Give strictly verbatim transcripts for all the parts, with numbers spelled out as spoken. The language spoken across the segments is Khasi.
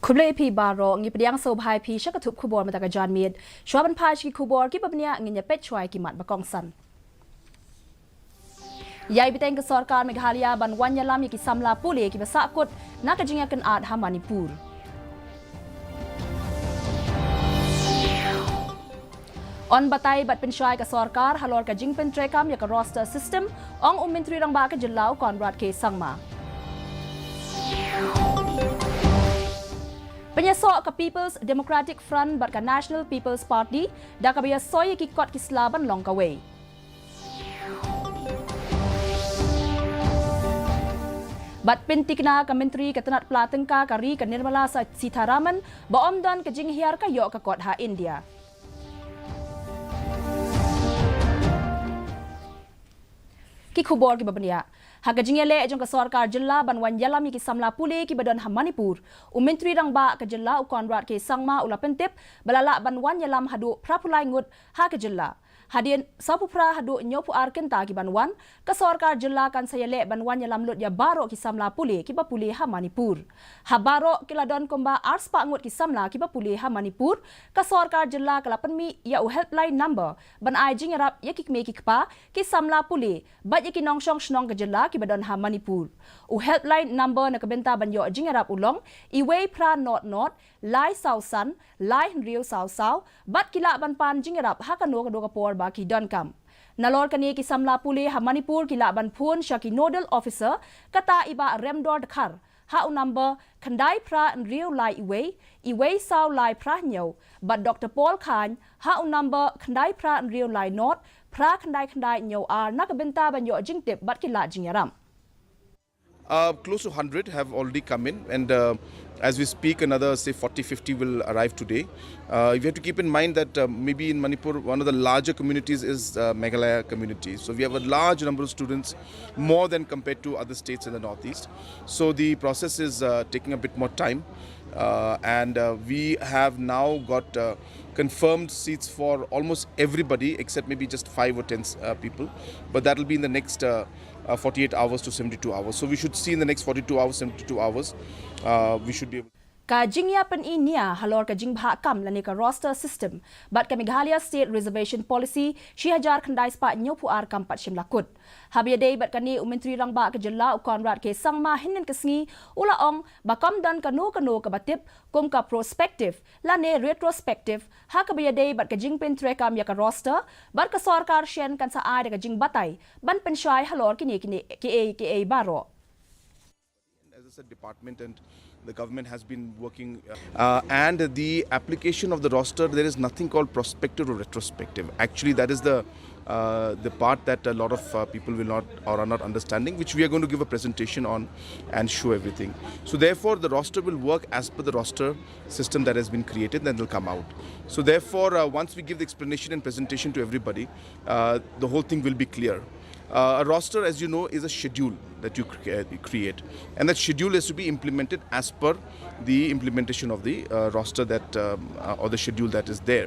Khublei phi baroh, ngi pdiang sngewbha ïa phi sha ka thup khubor mynta ka janmiet. Shuwa ban phai sha ki khubor kiba bniah, ngin ïa peit shuwa ïa ki mat ba kongsan. Ïai bteng ka sorkar Meghalaya ban wan ïalam ïa ki samla pule kiba sahkut na ka jingïakynad ha Manipur. Yn batai bad pynshai ka sorkar halor ka jingpyntreikam ïa ka roster system, ong u Myntri Rangbah ka Jylla u Conrad K Sangma. Pynïasoh ka People's Democratic Front bad ka National People's Party da kaba ïasoi ïa ki kot ki sla ban long kawei. Bad pyntikna ka Myntri ka tnad pla tyngka ka ri ka Nirmala Sa-, Sitharaman ba ym don ka jinghiar ka ïoh ka kot ha India. Ki khubor kiba bniah. Ha ka jingïaleh jong ka sorkar jylla ban wan ïalam ïa ki samla pule kiba don ha Manipur, u Myntri Rangbah ka jylla u Conrad K Sangma u la pyntip ba la lah ban wan ïalam haduh phra phew lai ngut ha ka jylla. Hadien sawphew phra haduh hynñiewphew ar kynta ki ban wan, ka sorkar jylla kan sa ïaleh ban wan ïalam lut ïa baroh ki samla pule kiba pule ha Manipur. Ha baroh ki la don kumba arspah ngut ki samla kiba pule ha Manipur, ka sorkar jylla ka la pynmih ïa u helpline number ban ai jingïarap ïa ki kmie ki kpa, ki samla pule bad ïa ki nongshong shnong ka jylla kiba don ha Manipur. U helpline number na ka bynta ban ïoh jingïarap u long, iwei phra nod nod, lai saw san, lai hynriew saw saw, bad ki lah ban pan jingïarap ha kano kano ka por ba ki donkam. Nalor kane ki samla pule ha Manipur ki lah ban phone sha ki nodal officer, kata i Bah Remdor Dkhar, ha u number khyndai phra hynriew lai iwei, iwei saw lai phra hynñiew, bad Doctor Paul Chyne, ha u number khyndai phra hynriew lai nod, phra khyndai khyndai hynñiew ar na ka bynta ban ïoh jingtip bad ki lad jingïarap. Uh, close to hundred have already come in, and, uh, as we speak, another, say, forty, fifty will arrive today. Uh, we have to keep in mind that, uh, maybe in Manipur, one of the larger communities is, uh, Meghalaya community. So we have a large number of students, more than compared to other states in the Northeast. So the process is, uh, taking a bit more time. Uh, and, uh, we have now got, uh, confirmed seats for almost everybody except maybe just five or ten, uh, people. But that will be in the next, uh, uh, forty-eight hours to seventy-two hours. So we should see in the next forty-two hours, seventy-two hours, uh, we should be able Ka jingïapyni nia halor ka jingbhah kam lane ka roster system bad ka Meghalaya State Reservation Policy shi hajar khyndai spah hynñiewphew ar kam pat shym la kut. Haba ïadei bad kane, u Myntri Rangbah ka jylla u Conrad K Sangma hynnin ka sngi u la ong ba kam don kano kano kaba tip kum ka prospective lane retrospective ha kaba ïadei bad ka jingpyntreikam ïa ka roster, bad ka sorkar shen kan sa ai da ka jingbatai ban pynshai halor kine kine kiei kiei baroh. As I said, department and the government has been working, uh, and the application of the roster, there is nothing called prospective or retrospective. Actually, that is the, uh, the part that a lot of, uh, people will not or are not understanding, which we are going to give a presentation on and show everything. So therefore, the roster will work as per the roster system that has been created, then it'll come out. So therefore, uh, once we give the explanation and presentation to everybody, uh, the whole thing will be clear. Uh, a roster, as you know, is a schedule that you cre-, uh, create, and that schedule is to be implemented as per the implementation of the, uh, roster that, um, uh, or the schedule that is there.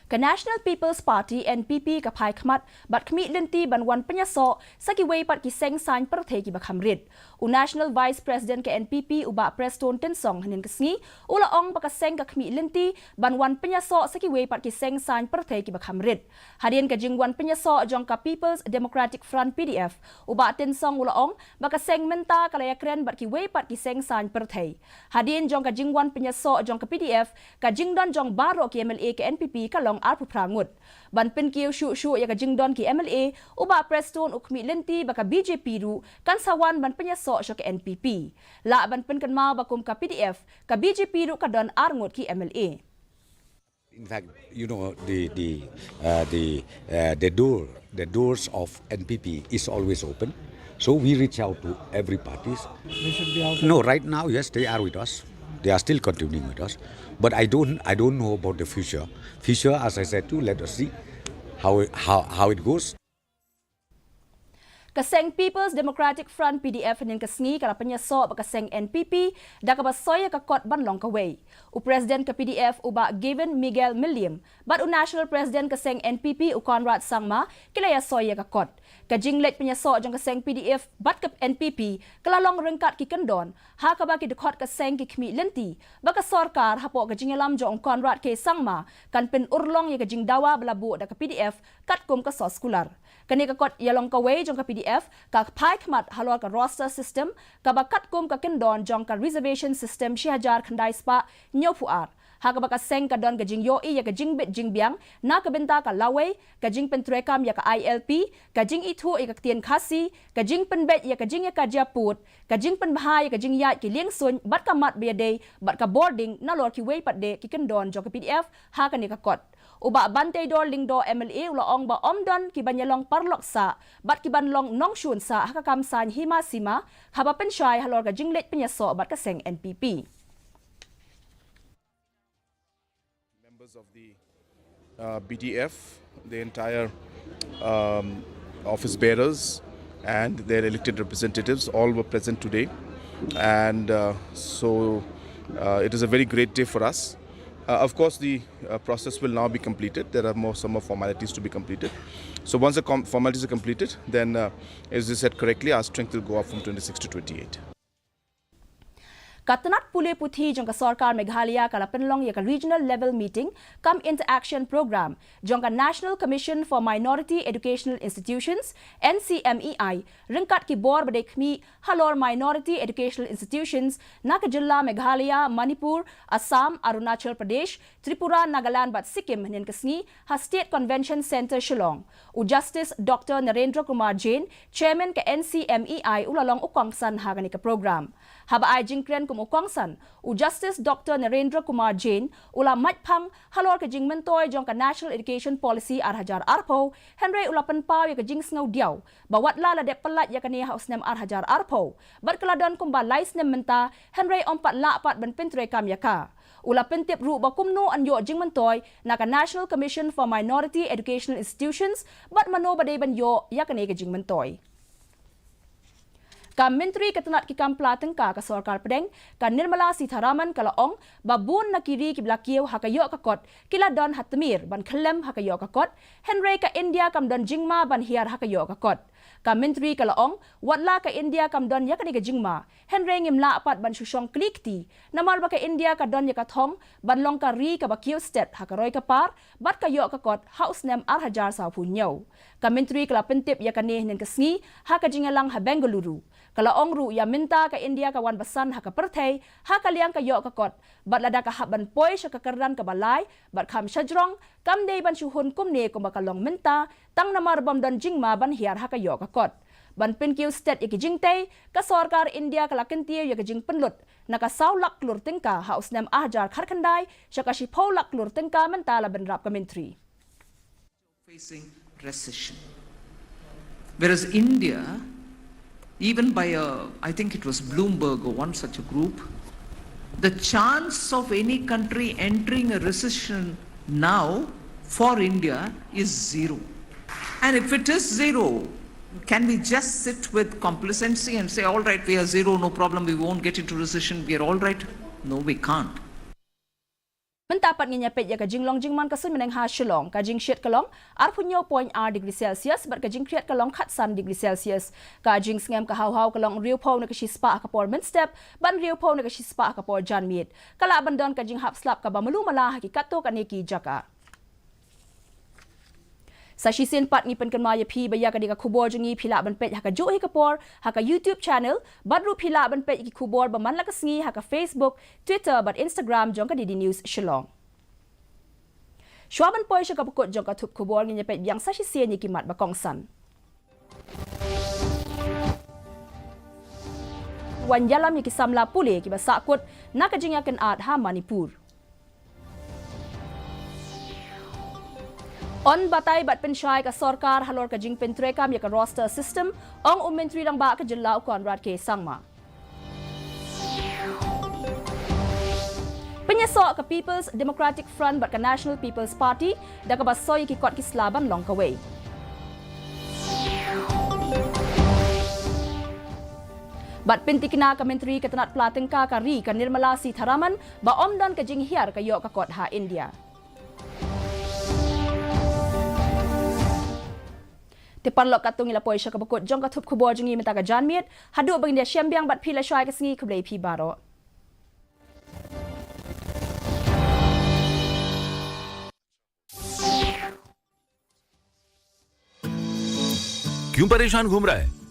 Ka National People's Party, N P P, ka phai khmat bad khmih lynti ban wan pynïasoh sa kiwei pat ki seng saiñ pyrthei kiba kham rit. U National Vice President ka N P P, u Bah Prestone Tynsong, hynnin ka sngi u la ong ba ka seng ka khmih lynti ban wan pynïasoh sa kiwei pat ki seng saiñ pyrthei kiba kham rit. Hadien ka jingwan pynïasoh jong ka People's Democratic Front, P D F, u Bah Tynsong u la ong ba ka seng mynta ka la ïakren bad kiwei pat ki seng saiñ pyrthei. Hadien jong ka jingwan pynïasoh jong ka P D F, ka jingdon jong baroh ki M L A ka N P P ka long arphew phra ngut. Ban pynkiew shuh shuh ïa ka jingdon ki M L A, u Bah Prestone u khmih lynti ba ka B J P ruh kan sa wan ban pynïasoh sha ka N P P. Lah ban pynkynmaw ba kum ka P D F, ka B J P ruh ka don ar ngut ki M L A. In fact, you know, the, the, uh, the, uh, the door, the doors of N P P is always open. So we reach out to every parties. They should be out. No, right now, yes, they are with us. They are still continuing with us. But I don't, I don't know about the future. Future, as I said too, let us see how it, how, how it goes. Ka seng People's Democratic Front, P D F, hynnin ka sngi ka la pynïasoh bad ka seng N P P da kaba soi ïa ka kot ban long kawei. U President ka P D F, u Bah Gavin Miguel Myliem, bad u National President ka seng N P P, u Conrad Sangma, ki la ïasoi ïa ka kot. Ka jingleit pynïasoh jong ka seng P D F bad ka N P P ka la long ryngkat ki kyndon ha kaba ki dkhot ka seng ki khmih lynti ba ka sorkar hapoh ka jingïalam jong u Conrad K Sangma kan pynurlong ïa ka jingdawa ba la buh da ka P D F katkum ka soskular. Kane ka kot ïalong kawei jong ka P D F ka phai khmat halor ka roster system kaba katkum ka kyndon jong ka reservation system shi hajar khyndai spah hynñiewphew ar. Ha kaba ka seng ka don ka jingïohi ïa ka jingbit jingbiang na ka bynta ka lawei, ka jingpyntreikam ïa ka I L P, ka jingithuh ïa ka ktien Khasi, ka jingpynbeit ïa ka jingïakajia pud, ka jingpynbha ïa ka jingïaid ki liengsuiñ bad ka mat ba ïadei bad ka bording nalor kiwei pat de ki kyndon jong ka P D F ha kane ka kot. U Bah Banteidor Lyngdoh M L A u la ong ba ym don ki ban ïalong paralok sah bad ki ban long nongshun sah ha ka kam saiñ hima sima haba pynshai halor ka jingleit pynïasoh bad ka seng N P P. Members of the uh, B D F, the entire um, office bearers, and their elected representatives all were present today. And uh, so uh, it is a very great day for us. Uh, of course, the uh, process will now be completed. There are more some more formalities to be completed. So once the com- formalities are completed, then, uh, as you said correctly, our strength will go up from twenty-six to twenty-eight. Ka tnat pule puthi jong ka sorkar Meghalaya ka la pynlong ïa ka Regional Level Meeting cum Interaction Programme jong ka National Commission for Minority Educational Institutions, N C M E I, ryngkat ki bor ba dei khmih halor Minority Educational Institutions na ka jylla Meghalaya, Manipur, Assam, Arunachal Pradesh, Tripura, Nagaland bad Sikkim hynnin ka sngi ha State Convention Centre Shillong. U Justice Doctor Narendra Kumar Jain, Chairman ka N C M E I, u la long u kongsan ha kane ka program. Haba ai jingkren kum u kongsan, u Justice Doctor Narendra Kumar Jain u la maitphang halor ka jingmyntoi jong ka National Education Policy ar hajar arphew, hynrei u la pynpaw ïa ka jingsngewdiaw ba watla la dep pyllait ïa kane ha u snem ar hajar arphew bad ka la don kumba lai snem mynta, hynrei ym pat lah pat ban pyntreikam ïa ka. U la pyntip ruh ba kumno yn ïoh jingmyntoi na ka National Commission for Minority Educational Institutions bad mano ba dei ban ïoh ïa kane ka jingmyntoi. Ka Myntri ka tnat ki kam pla tyngka ka sorkar pdeng, ka Nirmala Sitharaman, ka la ong ba bun na ki ri kiba la kiew ha ka ïoh ka kot ki la don ha tmier ban khyllem ha ka ïoh ka kot, hynrei ka India kam don jingma ban hiar ha ka ïoh ka kot. Ka Myntri ka la ong, watla ka India kam don ïa kane ka jingma, hynrei ngim lah pat ban shu shong kli kti namar ba ka India ka don ïa ka thong ban long ka ri kaba kiew stet ha ka roi ka par bad ka ïoh ka kot ha u snem ar hajar sawphew hynñiew. Ka Myntri ka la pyntip ïa kane hynnin ka sngi ha ka jingïalang ha Bengaluru. Ka la ong ruh ïa mynta ka India ka wan basan ha ka pyrthei ha ka liang ka ïoh ka kot bad lada ka hap ban poi sha ka kyrdan kaba lai bad kham shajrong, kam dei ban shu hun kumne kumba ka long mynta, tang namar bym don jingma ban hiar ha ka ïoh ka kot. Ban pynkiew stet ïa ki jingtei, ka sorkar India ka la kyntiew ïa ka jingpynlut na ka saw lak klur tyngka ha u snem ar hajar khatkhyndai sha ka shiphew lak klur tyngka mynta, la bynrap ka Myntri. Facing recession. Whereas India, even by a, I think it was Bloomberg or one such a group, the chance of any country entering a recession now for India is zero. And if it is zero, can we just sit with complacency and say, "All right, we are zero, no problem, we won't get into recession, we are all right"? No, we can't. Mynta pat ngin ïa peit ïa ka jinglong jingman ka suiñ bneng ha Shillong. Ka jingshit ka long arphew hynñiew point ar degree Celsius bad ka jingkhriat ka long khatsan degree Celsius. Ka jingsngem ka hawhaw ka long hynriewphew ne ka shispah ha ka por mynstep bad hynriewphew ne ka shispah ha ka por janmiet. Ka lah ban don ka jinghap slap kaba malu mala ha ki katto katne ki jaka. Sa shisien pat ngi pynkynmaw ïa phi ba ïa kane ka khubor jong ngi phi lah ban peit ha kajuh hi ka por ha ka YouTube channel, bad ruh phi lah ban peit ïa ki khubor ba man la ka sngi ha ka Facebook, Twitter bad Instagram jong ka D D News Shillong. Shuwa ban poi sha kaba kut jong ka thup khubor, ngin ïa peit biang sa shisien ïa ki mat ba kongsan. Wan ïalam ïa ki samla pule kiba sahkut na ka jingïakynad ha Manipur. Yn batai bad pynshai ka sorkar halor ka jingpyntreikam ïa ka roster system, ong u Myntri Rangbah ka Jylla u Conrad K Sangma. Pynïasoh ka People's Democratic Front bad ka National People's Party da kaba soi ïa ki kot ki sla ban long kawei. Bad pyntikna ka Myntri ka tnat pla tyngka ka ri ka Nirmala Sitharaman ba ym don ka jinghiar ka ïoh ka kot ha India. Te paralok, katto ngi la poi sha kaba kut jong ka thup khubor jong ngi mynta ka janmiet. Haduh ba ngin ïashem biang bad phi la shwa ka sngi, khublei phi baroh. क्यों परेशान घूम रहा है?